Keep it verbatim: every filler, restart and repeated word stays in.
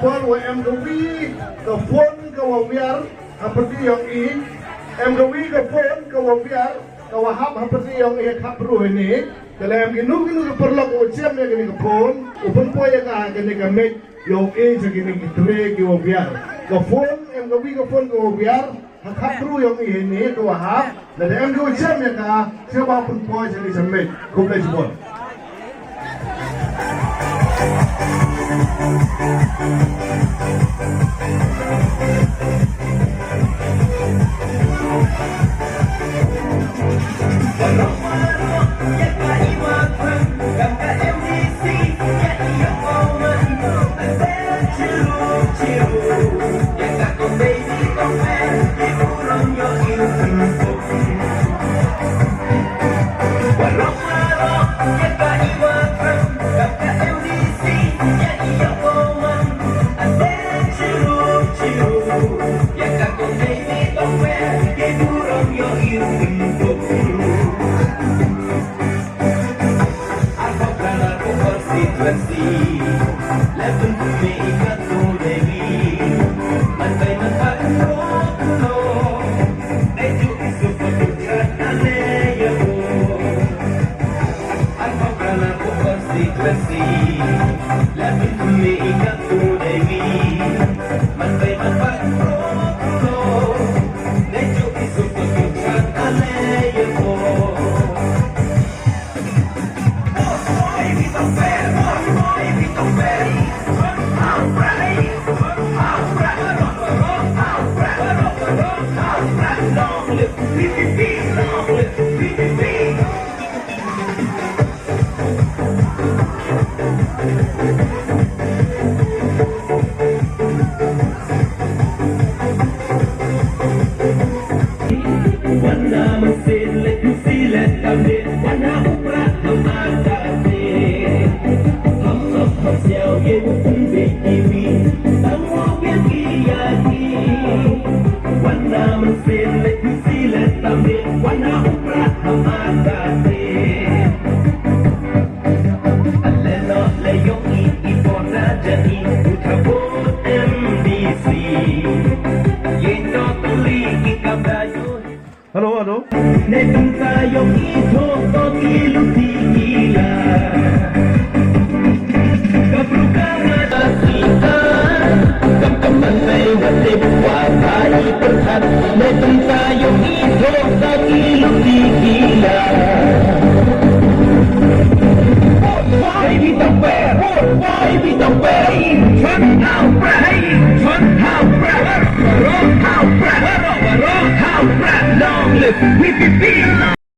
Por wa em ka wi ka phone ka wa wiar ha pyrdi yong i. Em ka wi ka phone ka wa wiar ka wa hap ha pyrdi yong i ha khap ruh ini. Ka la em kinu kinu ka paralok u chem ya kini ka phone. U pynpoi ya ka kini ka mic yong i sa kini ki tre ki wa wiar. Ka phone em ka wi ka phone ka wa wiar. Ha khap ruh yong i ini ka wa hap. Lada em ka wa chem ya ka, sngewbha pynpoi sha ni sha mic. Khublei shibun. Hello, hello. Long live V P P!